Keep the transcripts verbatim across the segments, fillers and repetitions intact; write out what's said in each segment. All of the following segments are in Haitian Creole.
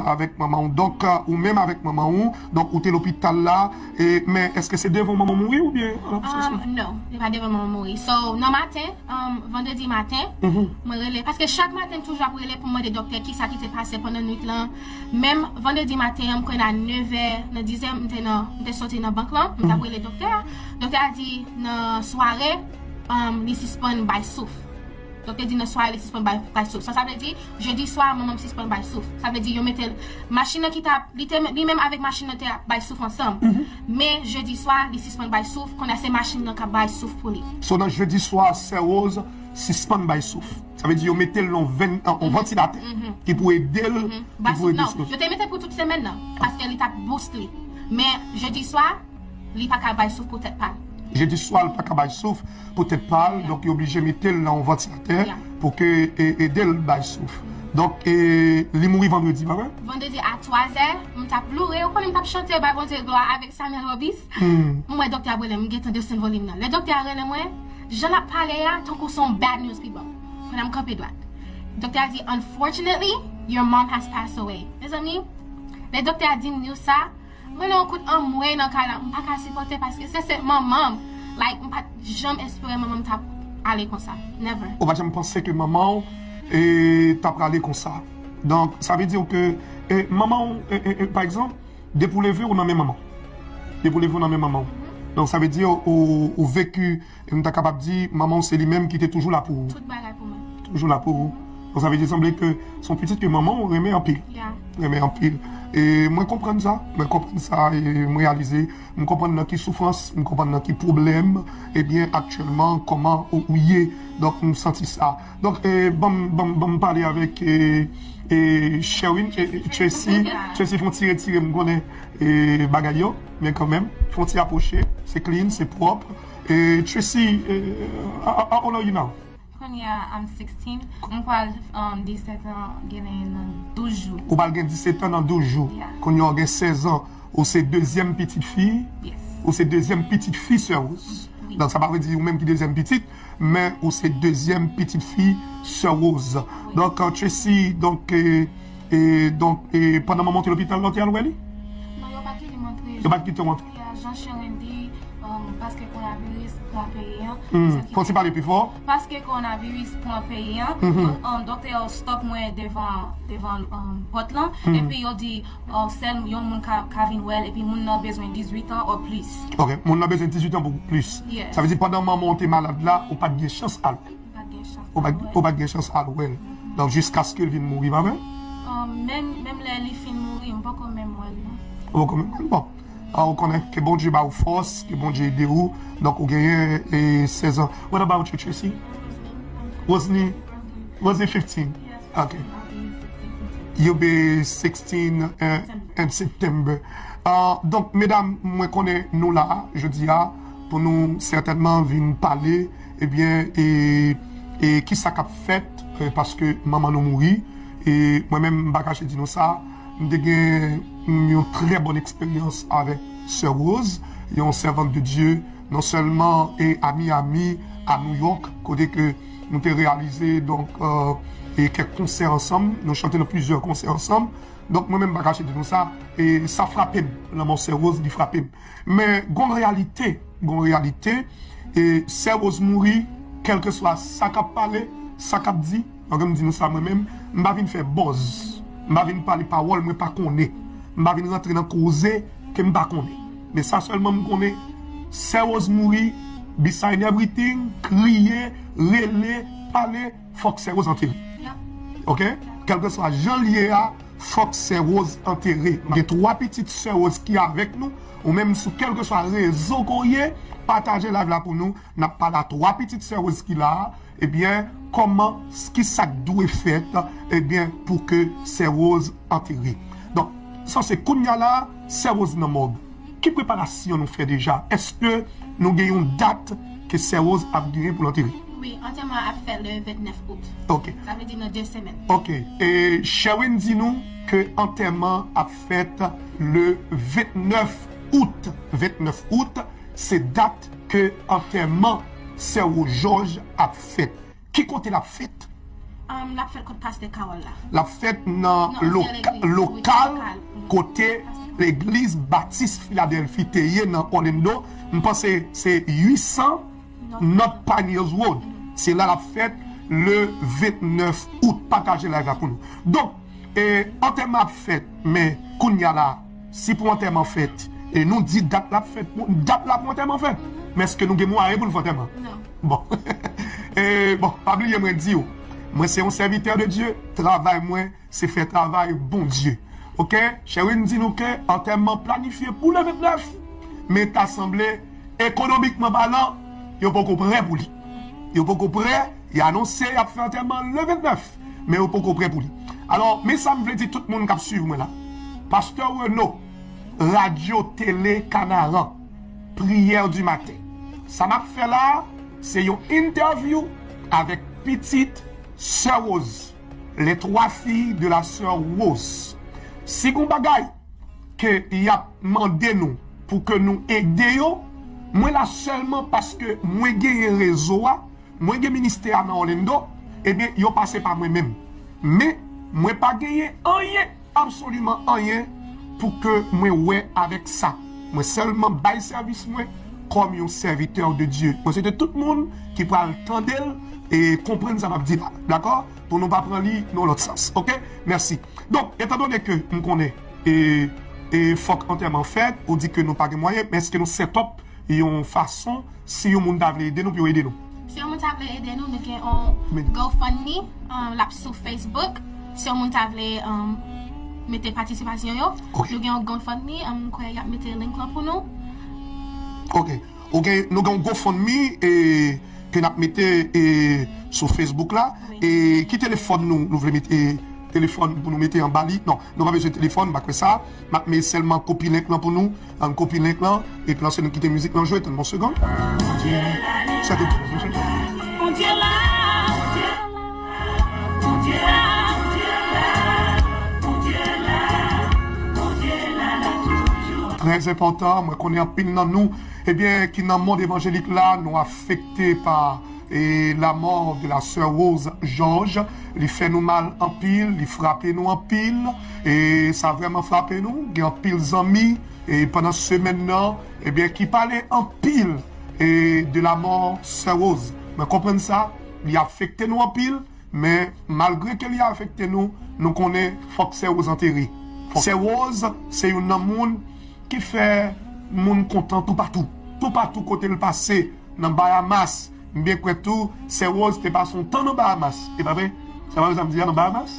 avèk manman w. Donk, euh, ou menm avèk manman w, donk ou te lopital la, e, men èske se devan manman w mouri oubyen an absans ou? Um, non, se pa devan manman mouri. So, nan maten, um, vandredi maten, mwen rele, paske chak maten m toujou ap rele pou m mande doktè kisa ki te pase pandan nwit lan. Menm vandredi maten an, m kwè nan nevè, nan dizè, m te nan, m te soti nan bank lan, m t ap rele doktè a. Doktè a di nan sware, um, li sispann bay souf. Doktè di nan sware li sispann bay, bay souf. Sa, sa vle di, jedi swa, manman m sispann bay souf. Sa vle di, yo mete l, machin nan ki t ap, li te, li menm avèk machin nan te ap bay souf ansanm. Men jedi swa, li sispann bay souf, kounye a se machin nan k ap bay souf pou li. So nan jedi swa, Sè Rose sispann bay souf. Sa vle di yo mete l nan ven, an, an vantilatè ki pou ede l, ki Bay pou souf ede non. souf. Yo te mete pou tout semèn nan, paske li t ap boost li. Men jedi swa, li pa ka bay souf pou tèt pa l. Jedi swa, l pa ka bay souf pou tèt pa l, donk yo oblije mete l nan yon vantilatè Yeah. pou ke e, ede l bay souf. Donk, e, li mouri vandredi, pa vre? Vandredi a twazè, m t ap loure, ou konnen m t ap chante, bay Bondye glwa avèk Samuel Robis. M wè doktè a rele m, m gentan desann volim nan. Lè doktè a rele mwen, jan l ap pale a, tankou se yon bad news ki ban m. Kounye a m kanpe dwat. Doktè a di, "Unfortunately, your mom has passed away." Mezanmi, lè doktè a di m news sa, mwen nan yon kout anmwe nan kay la, m pa ka sipòte paske se, se manman m. Like, m pa t janm espere manman m t ap ale konsa. Never. Ou pa janm panse ke manman w e, t ap prale konsa. Donk, sa vle di ke e, manman w, e, e, e, pa egzanp, depi w leve, ou nan men manman w. Depi w leve, ou nan men manman w. Donk, sa vle di ou, ou, ou veki, e m ta kapab di, manman w se li menm ki te toujou la pou ou. Tout bagay pou mwen. Toujou la pou ou. Donk, sa vle di sanble ke se yon pitit ke manman w renmen anpil. Yeah. Renmen anpil. E mwen konprann sa. Mwen konprann sa e m reyalize. M konprann nan ki soufrans, m konprann nan ki pwoblèm, ebyen, aktyèlman, kòman ou, ou ye. Donk, m santi sa. Donk, e, ban m, ban m, ban m pale avèk e, e, Sherwin, e, Tracy. Tracy fè yon ti retire, m konnen e, bagay yo, men kanmenm, fè yon ti apwoche, se clean, se pwòp. E, Tracy, e, how, how old are you now? Kounye a, I'm sixteen. M pral um, disèt an, gen nan douz jou. Ou pral gen disèt an nan douz jou. Yeah. Kounye a, w gen sèz an. Ou se dezyèm pitit fi. Yes. Ou se dezyèm pitit fi Sè Rose. Wi. Donk, sa pa vle di ou menm ki dezyèm pitit, men ou se dezyèm pitit fi Sè Rose. Donk, euh, Tracy, donk, e, e, donk, e, pandan manman w te lopital la, w te al wè li? Non, yo pa kite m antre. Yo pa kite w antre. Jan Sherwin di, um, paske kowonaviris pran peyi an. Hmm. Fò w ti pale pi fò. Paske kowonaviris pran peyi an, Mhm. um, doktè yo stop mwen devan, devan um, pòt lan. Epi yo di, oh, sèl yon moun ka, ka vin wè l, epi moun nan bezwen dizuit an ou plis. Ok, moun nan bezwen dizuit an pou plis. Yes. Sa vle di pandan manman w te malad la, ou pa t gen chans al. M pa t gen chans. Ou pa t, ou pa t gen chans al wè l. Donk, jiskaske l vin mouri, pa vre? Um, menm, menm lè li fin mouri, m poko menm wè l non. Ou poko menm wè l. Bon. Ah, ou konnen ke Bondye ba ou fòs, ke Bondye ede ou. Donk, ou genyen e, sèz an. What about you, Tracy? Rosny? Rosny fifteen. Ok. You'll be sixteen uh, in September. Uh, donk, medam, mwen konnen nou la, jodi a, pou nou sètènman vin pale, ebyen, e, e kisa k ap fèt, e, paske manman nou mouri. E mwen menm, m pa kache di nou sa, m te gen yon trè bòn eksperyans avèk Sè Rose, yon sèvant de Dieu, non sèlman e a Miami, a New York, kote ke nou te reyalize, donk, euh, e kèk konsè ansanm, nou chante nan plizyè konsè ansanm. Donk, mwen menm, m pa kache di nou sa, e sa frape m, lanmò Sè Rose, li frape m. Men, gon reyalite, gon reyalite, e Sè Rose mouri, kèlkeswa sa k ap pale, sa k ap di, ok, m di nou sa mwen menm, m pa vin fè buzz, m pa vin pale pawòl mwen pa konnen, m pa vin rantre nan koze ke m pa konnen. Men sa sèlman m konnen, Sè Rose mouri, beside everything, kriye, rele, pale, fòk Sè Rose antere. Ok? Kèlkeswa jan l ye a, fòk Sè Rose antere. Gen twa pitit Sè Rose ki avèk nou, ou menm sou kèlkeswa rezo ke w ye, pataje live la pou nou, n ap pale a twa pitit Sè Rose ki la a, ebyen, kòman, kisa k dwe fèt, ebyen, pou ke Sè Rose antere. Donk, sa se kounye a la, Sè Rose nan mòg. Ki preparasyon nou fè deja? Èske nou gen yon dat ke Sè Rose ap genyen pou l antere? Wi, antèman ap fèt le vennèf out. Ok. Sa vle di nan de semèn. Ok. E Sherwin di nou ke antèman ap fèt le vennèf out. Vennèf out, se dat ke antèman Sè Rose Georges ap fèt. Ki kote l ap fèt? Um, l ap fèt kot pastè Carole la. L ap fèt nan loka- lokal kote legliz Batis Filadèlfi te ye nan Orlando. M panse se uit san North Pioneers Road. Se la l ap fèt le vennèf out. Pataje live la pou nou. Donk, e, antèman ap fèt, men kounye a la, si pou antèman fèt, e nou di dat l ap fèt, dat la pou antèman fèt. Men èske nou gen mwayen pou nou fè antèman? Non. Bon. E, bon, pa bliye mwen di w, mwen se yon sèvitè de Dye, travay mwen, se fè travay Bondye. Oke? Sherwin di nou ke antèman planifye pou le vennèf, men ta sanble, ekonomikman palan, yo poko prè pou li. Yo poko prè, y anonse y ap fè antèman le vennèf, men yo poko prè pou li. Alò, men sa m vle di tout moun k ap swiv mwen la. Pastè Renaud, Radyo Tele Kanaran, Prière du matin. Sa m ap fè la, se yon entèvyou avèk pitit Sè Rose, les trois filles de la sœur Rose. Si gon bagay ke y ap mande nou pou ke nou ede yo, mwen la sèlman paske mwen genyen rezo a, mwen gen ministè a nan Orlando, ebyen, yo pase pa mwen menm. Men, mwen pa genyen anyen, absoliman anyen, pou ke mwen wè avèk sa. Mwen sèlman bay sèvis mwen kòm yon sèvitè de Dye. Mwen swete tout moun ki pral tande l e konprann sa m ap di la. Dakò? Pou nou pa pran li nan lòt sans. Oke? Mèsi. Donk, etandone ke m konnen e, e fòk antèman fèt, ou di ke nou pa gen mwayen, men èske nou set up yon fason si yon moun ta vle ede nou pou yo ede nou? Si yon moun ta vle ede nou, nou gen yon GoFundMe, um, l ap sou Facebook. Si yon moun ta vle, um, mete patisipasyon yo, nou gen yon GoFundMe, um, m kwè y ap mete link lan pou nou. Ok. Ok, nou gen yon GoFundMe e, ke n ap mete e, sou Facebook la. Wi. E ki telefòn nou, nou vle mete e, telefòn pou nou mete anba li? Non, nou pa bezwen telefòn, m pa kwè sa. M ap mete sèlman kopi link lan pou nou. Ann kopi link lan, epi ansuit nou kite mizik lan jwe, tann yon segonn. Sa te Bondye la, Bondye la, Bondye la, Bondye la, Bondye la, Bondye la, la toujou. Trè enpòtan, mwen konnen anpil nan nou, ebyen, ki nan mond evanjelik la, nou afekte pa e la mort de la sœur Rose Georges, li fè nou mal anpil, li frape nou anpil, e sa vrèman frape nou. Gen anpil zanmi, e pandan semèn nan, ebyen, ki pale anpil, e de la mort sè Rose. Mwen konprann sa, li afekte nou anpil, men malgre ke li afekte nou, nou konnen fòk sè Rose antere. Fòk. Sè Rose, se youn nan moun ki fè moun kontan toupatou. Toupatou kote l pase, nan Bahamas. M byen kwè tou, sè Rose te pase yon tan nan Bahamas. E pa vre? Sa pa vre sa m di a, nan Bahamas?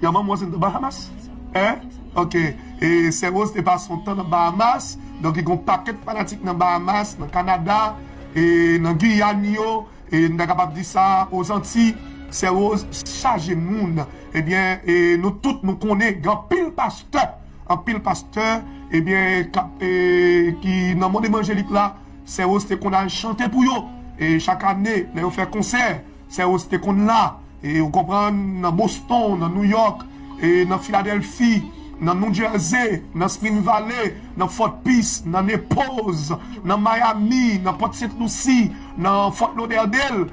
Your mom was in the Bahamas? Hein? Ok. E sè Rose te pase yon tan nan Bahamas. Donk, li gen yon pakèt fanatik nan Bahamas, nan Kanada, e nan Giyàn yo, e n ta kapab di sa, Ozanti. Sè Rose chaje moun. Ebyen, e nou tout nou konnen, gen anpil pastè, anpil pastè, ebyen, k ap, e, ki nan mond evanjelik la, sè Rose te konn al chante pou yo. E chak ane, lè yo fè konsè, sè Rose te konn la. E ou konprann, nan Boston, nan New York, e nan Filadèlfi, nan New Jersey, nan Spring Valley, nan Fort Pierce, nan Naples, nan Miami, nan Port Saint Lucie, nan Fort Lauderdale.